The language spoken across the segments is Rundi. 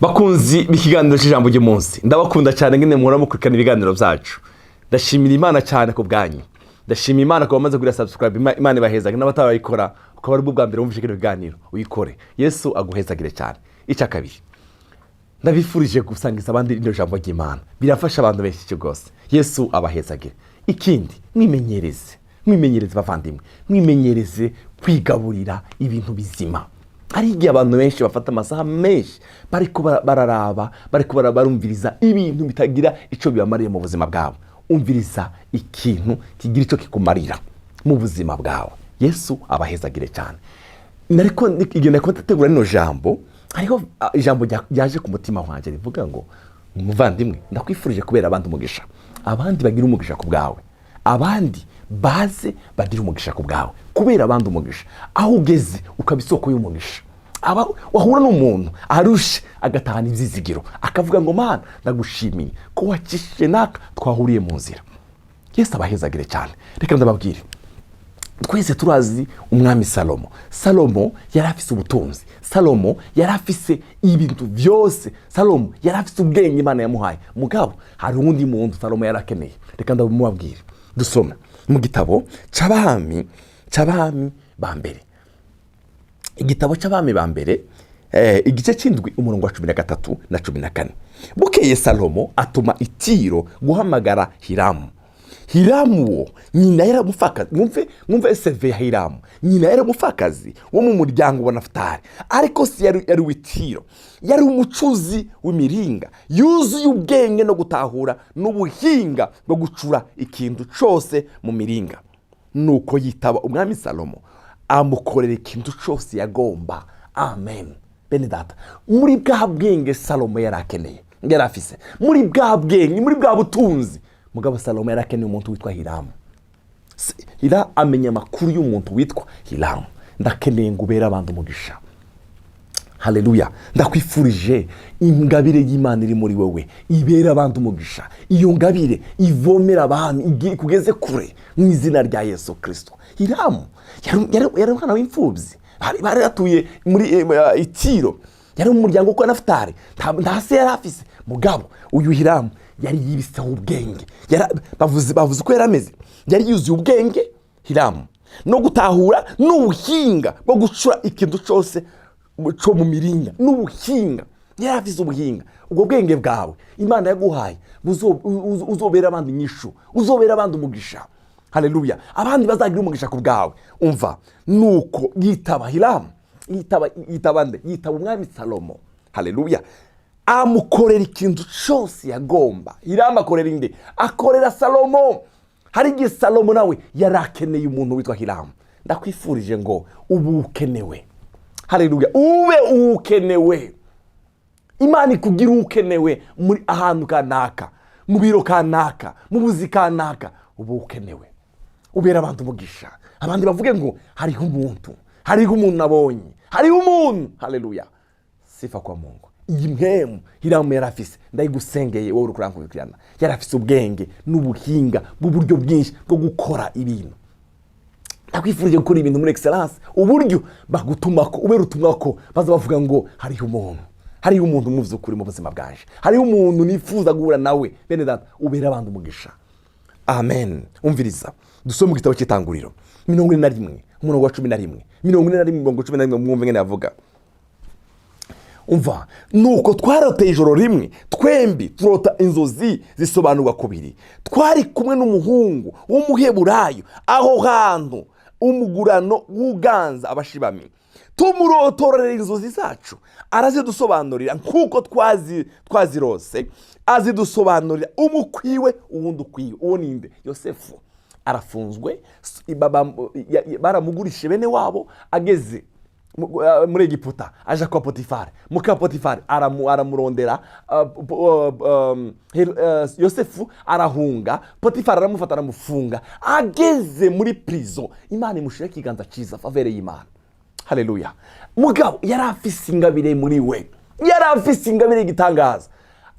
Bakunzi b'ikiganiro cy'Ijambo ry'Umunsi, ndabakunda cyane ngene muhora mukurikirana ibiganiro byacu. Ndashimira Imana cyane ku bwanyu. Ndashimira Imana ku bamaze kugira subscribe. Imana ibahezagire, n'abatarayikora, ukaba ari bwo bwa mbere wumvise kino kiganiro, uyikore. Yesu aguhezagire cyane. Icya kabiri, ndabifurije gusangiza abandi rino jambo ry'Imana, birafasha abantu benshi rwose. Yesu abahezagire. Ikindi, mwimenyereze, mwimenyereze bavandimwe, mwimenyereze kwigaburira ibintu bizima. Hari igihe abantu benshi bafata amasaha menshi bariko bararaba, bariko barumviriza ibintu bitagira icyo bibamariye mu buzima bwabo. Umviriza ikintu kigira icyo kikumarira mu buzima bwawe. Yesu abahezagire cyane. Nariko igihe nariko ndategura rino jambo, hariho ijambo ryaje ku mutima wanjye rivuga ngo: "Muvandimwe, ndakwifurije kubera abandi umugisha, abandi bagira umugisha ku bwawe, abandi baze bagira umugisha ku bwawe." Kubera abandi umugisha, aho ugeze ukaba isoko y'umugisha. Aba wahura n'umuntu arushe, agatahana ibyizigiro, akavuga ngo: "Mana, ndagushimiye ko wakishije naka twahuriye mu nzira." Yesu abahezagire cyane. Reka ndababwire, twese turazi umwami Salomo. Salomo yari afise ubutunzi, Salomo yari afise ibintu byose, Salomo yari afise ubwenge Imana yamuhaye. Mugabo hari uwundi muntu Salomo yari akeneye. Reka ndabimubabwire. Dusoma mu gitabo c'Abami ba Mbere, igitabo c'Abami ba Mbere, igice c'indwi, umurongo wa 13 na 14. Bukeye Salomo atuma i Tiro guhamagara Hiramu. Hiramu wo nyina yari umupfakazi. Mwumve, mwumve CV ya Hiramu. Nyina yari umupfakazi wo mu muryango wa Nafutali, ariko si yari uw'Itiro. Yari umucuzi w'imiringa, yuzuye ubwenge no gutahura n'ubuhinga bwo gucura ikintu cyose mu miringa. Nuko yitaba umwami Salomo, amukorera ikintu cyose yagomba. Amen. Bene data, muri bwa bwenge Salomo yari akeneye, yari afise, muri bwa bwenge, muri bwa butunzi, mugabo Salomo yari akeneye umuntu witwa Hiramu. Hira amenya amakuru y'umuntu witwa Hiramu. Ndakeneye ngo ubere abandi umugisha. Haleluya! Ndakwifurije ingabire y'Imana iri muri wowe ibera abandi umugisha. Iyo ngabire ivomera abantu, ikugeze kure mu izina rya Yesu Kirisito. Hiramu yari umwana w'imfubyi, bari batuye muri Itiro, yari mu muryango kwa Nafutali. Nta se yari afise. Mugabo uyu Hiramu yari yibiseho ubwenge. Bavuze uko yari ameze: yari yuzuye ubwenge Hiramu, no gutahura n'ubuhinga bwo gucura ikintu cyose cyo mu miringa. N'ubuhinga, yari afise ubuhinga. Ubwo bwenge bwawe Imana yaguhaye uzobera abandi inyishu, uzobera abandi umugisha. Haleluya! Abandi bazagira umugisha ku bwawe. Umva, nuko yitaba Hiramu, yitaba nde? Yitaba umwami Salomo. Haleluya! Amukorera ikintu cyose yagomba. Hiramu akorera inde? Akorera Salomo. Hari igihe Salomo nawe yari akeneye umuntu witwa Hiramu. Ndakwifurije ngo ubu ukenewe. Haleluya! Ube ukenewe, Imana ikugira ukenewe muri ahantu kanaka, mu biro kanaka, mu buzi kanaka. Ubu ukenewe, ubera abantu umugisha, abandi bavuge ngo: "Hariho umuntu, hariho umuntu nabonye, hariho umuntu." Haleluya! Sifa kwa Mungu. Iyi mpemu Hiramu yari afise, ndayigusengeye wowe uri kurankurikirana. Yari afise ubwenge n'ubuhinga bw'uburyo bwinshi bwo gukora ibintu. Ndakwifurije gukora ibintu muri excellence, uburyo bagutumako, ubera utumwako, baza bavuga ngo: "Hariho umuntu, hariho umuntu mu by'ukuri mu buzima bwanje, hariho umuntu nifuza guhura nawe." Bene data, ubera abandi umugisha. Amen. Umviriza, dusome mu gitabo cy'Itanguriro 41, umurongo wa 11. 41, umurongo wa 11, mwumve ngene yavuga. Umva: "Nuko twaroteye ijoro rimwe twembi, turota inzozi zisobanurwa kubiri. Twari kumwe n'umuhungu w'Umuheburayo aho hantu, umugurano w'uganza abashibami. Tumurotorera inzozi zacu, arazidusobanurira nk'uko twazirose, azidusobanurira umwe ukwiwe, uwundi ukwiwe." Uwo ninde? Yosefu arafunzwe, baramugurishije bene wabo. Ageze muri Egiputa, aja kwa Potifari. Muka Potifari aramurondera. Yosefu arahunga, Potifari aramufata, aramufunga. Ageze muri prison, Imana imushyiraho ikiganza cyiza, faveur y'Imana. Haleluya! Mugabo yari afise ingabire muri we, yari afise ingabire y'igitangaza.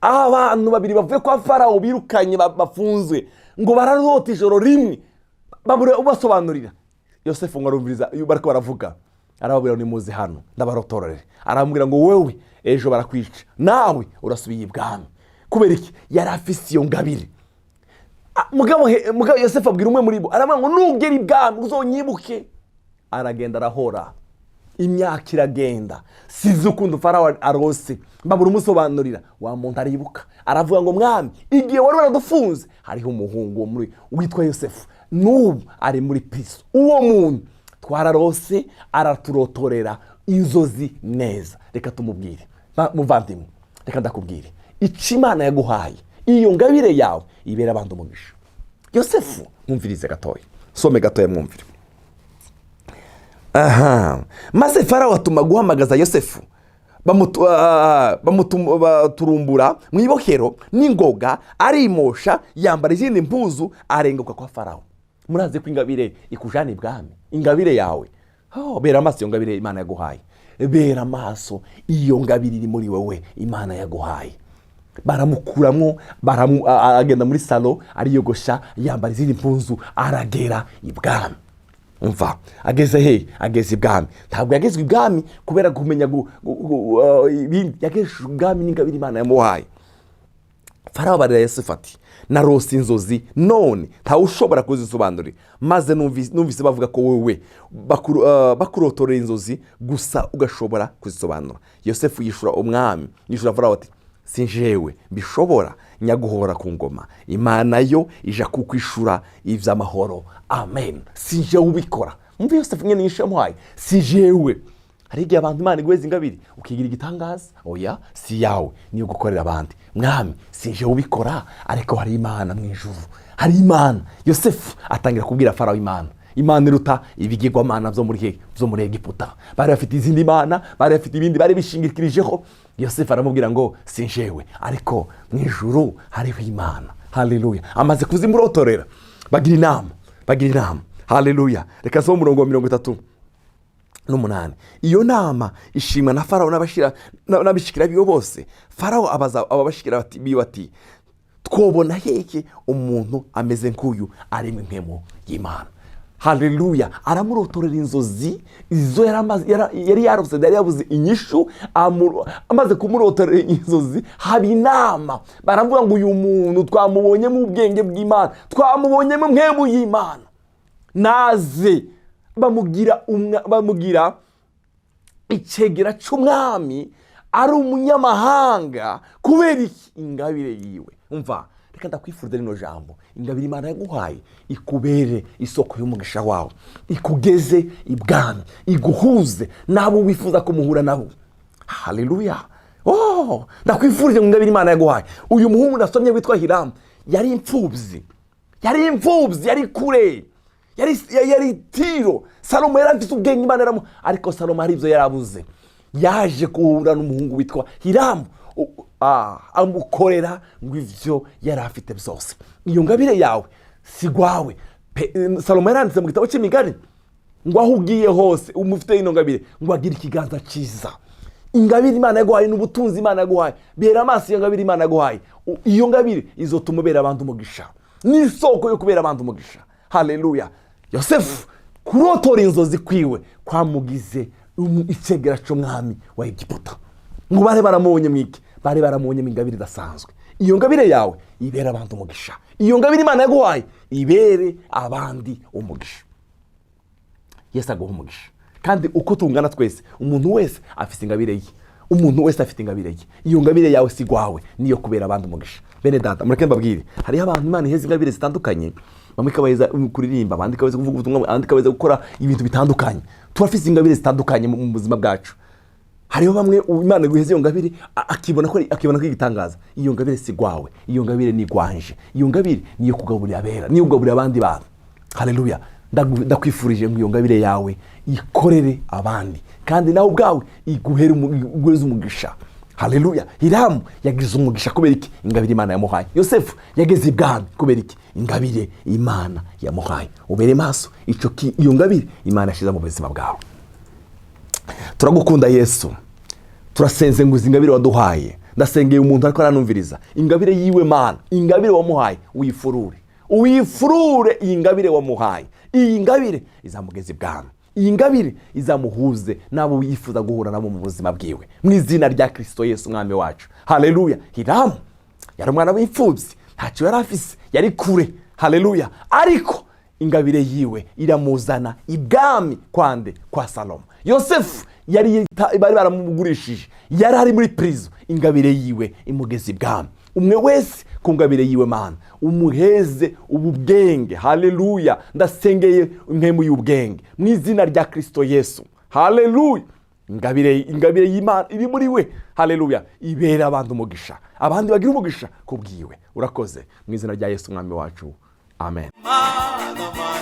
Abantu babiri bavuye kwa Farawo birukanye, bafunzwe, ngo bararota ijoro rimwe, babura ubasobanurira. Yosefu ngo arumviriza iyo bariko baravuga, arababwira: "Nimuze hano ndabarotorere." Arambwira ngo: "Wewe Ejo barakwica, nawe urasubiye ibwami. Kubera iki? Yari afise iyo ngabire. Mugabo Yosefu abwira umwe muri bo, aravuga ngo: "Nugera ibwami uzonyibuke." Aragenda, arahora, imyaka iragenda. Sizi ukuntu Farawo arose, babura umusobanurira. Wa muntu aribuka, aravuga ngo: "Mwami, igihe wari waradufunze hariho umuhungu wo muri witwa Yosefu, n'ubu ari muri prison. Uwo muntu twararose, araturotorera inzozi neza. Reka tumubwire." Muvandimwe, reka ndakubwire icyo Imana yaguhaye. Iyo ngabire yawe ibera abandi umugisha. Yosefu, mwumvirize gatoya, some gatoya, mwumvire aha. Maze Farawo atuma guhamagaza Yosefu, baturumbura mu ibohero n'ingoga, arimosha, yambara izindi mpuzu, arenguka kwa Farawo. Murazi ko ingabire ikujana ibwami. Ingabire yawe, oh, bera amaso iyo ngabire Imana yaguhaye. Bera amaso iyo ngabire iri muri wowe Imana yaguhaye. Baramukuramo, agenda muri salon, ariyogosha, yambara izindi mpuzu, aragera ibwami. Umva, ageze he? Ageze ibwami. Ntabwo yagezwe ibwami kubera kumenya ibindi. Yagejejwe ibwami n'ingabire Imana yamuhaye. Farawo abarira Yosefu ati: "Narose inzozi, none ntawe ushobora kuzisobanurira. Maze numvise bavuga ko wowe bakurotorera inzozi gusa, ugashobora kuzisobanura." Yosefu yishura umwami, yishura Farawo ati: "Si jewe mbishobora, nyaguhora ku ngoma. Imana yo ija kukwishura iby'amahoro." Amen. Si jewe ubikora. Mwumve Yosefu nyine yishe yamuhaye: "Si jewe." Hari igihe abantu Imana iguheza ingabire ukigira igitangaza. Oya, si yawe, niyo gukorera abandi. Mwami, si jewe ubikora, ariko hari Imana mu ijuru, hari Imana. Yosefu atangira kubwira Farawo Imana. Imana iruta ibigirwamana byo muri he? Byo muri Egiputa. Bari bafite izindi mana, bari bafite ibindi bari bishingikirijeho. Yosefu aramubwira ngo: "Si jewe, ariko mu ijuru hariho Imana." Haleluya. Amaze kuzimurotorera, bagira inama, bagira inama. Haleluya. Reka nsome umurongo wa 38. Iyo nama ishimwa na Farawo n'abishikira biwe bose. Farawo abaza aba bashikira biwe ati: "Twobona hehe umuntu ameze nk'uyu, arimo impemu y'Imana?" Haleluya. Aramurotorera inzozi izo yari yarose, yari yabuze inyishu. Amaze kumurotorera inzozi, haba inama, baravuga ngo: "Uyu muntu twamubonyemo ubwenge bw'Imana, twamubonyemo impemu y'Imana, naze." Bamugira icegera cy'umwami, ari umunyamahanga. Kubera iki? Ingabire yiwe. Umva, reka ndakwifuriza rino jambo: ingabire Imana yaguhaye ikubere isoko y'umugisha wawe, ikugeze ibwami, iguhuze n'abo wifuza ko muhura nabo. Haleluya. Oh, ndakwifurije ngo ingabire Imana yaguhaye. Uyu muhungu nasomye witwa Hiramu yari imfubyi, yari imfubyi, yari kure, yari Tiro. Salomo yari afite ubwenge, Imana yaramu, ariko Salomo hari ibyo yarabuze. Yaje guhura n'umuhungu witwa Hiramu, amukorera ngo ivyo yari afite byose. Iyo ngabire yawe si gwawe. Salomo yaranditse mu gitabo cy'Imigani ngo aho ugiye hose umufite ino ngabire ngo agire ikiganza cyiza. Ingabire Imana yaguhaye n'ubutunzi Imana yaguhaye, bera amaso iyo ngabire Imana yaguhaye. Iyo ngabire izotuma ubera abandi umugisha, ni isoko yo kubera abandi umugisha. Haleluya. Yosefu kurotora inzozi kwiwe kwamugize icegera cy'umwami wa Egiputa. Ngo bari baramubonye mwiki? Bari baramubonye mu ingabire idasanzwe. Iyo ngabire yawe ibere abandi umugisha. Iyo ngabire Imana yaguhaye ibere abandi umugisha. Yesu aguha umugisha. Kandi uko tungana twese, umuntu wese afite ingabire ye, umuntu wese afite ingabire ye. Iyo ngabire yawe si gwawe, niyo kubera abandi umugisha. Bene data, mureke mbabwire, hariho abantu Imana iheza ingabire zitandukanye. Bamwe ikabaheza kuririmba, abandi ikabaheza kuvuga ubutumwa, abandi ikabaheza gukora ibintu bitandukanye. Turafite ingabire zitandukanye mu buzima bwacu. Hariho bamwe Imana iguheza iyo ngabire, akibona ko igitangaza. Iyo ngabire si gwawe, iyo ngabire ni gwanje. Iyo ngabire niyo kugaburira abera, niyo kugaburira abandi bantu. Haleluya. Ndakwifurije ngo iyo ngabire yawe ikorere abandi, kandi nawe ubwawe iguhereze umugisha. Haleluya. Hiramu yagize umugisha kubera iki? Ingabire Imana yamuhaye. Yosefu yageze ibwami kubera iki? Ingabire Imana yamuhaye. Ubere maso iyo ngabire Imana yashyize mu buzima bwawe. Turagukunda Yesu. Turasenze ngo izi ngabire waduhaye, ndasengeye umuntu ariko aranumviriza, ingabire yiwe Mana, ingabire wamuhaye uyifurure, uyifurure. Iyi ngabire wamuhaye, iyi ngabire izamugeza ibwami. Iyi ngabire izamuhuze n'abo yifuza guhura nabo mu buzima bwiwe, mu izina rya Kirisito Yesu umwami wacu. Haleluya. Hiramu yari umwana w'imfubyi, ntacyo yari afise, yari kure. Haleluya. Ariko ingabire yiwe iramuzana ibwami kwande kwa Salomo. Yosefu bari baramugurishije, yari ari muri prison, ingabire yiwe imugeza ibwami. Umwe wese ku ngabire yiwe, Mana, umuheze ubu bwenge. Haleluya. Ndasengeye impemu y'ubwenge mu izina rya Kirisito Yesu. Haleluya. Ingabire y'Imana iri muri we, haleluya, ibera abandi umugisha, abandi bagira umugisha ku bwiwe. Urakoze mu izina rya Yesu umwami wacu, amen. Mana, Mana.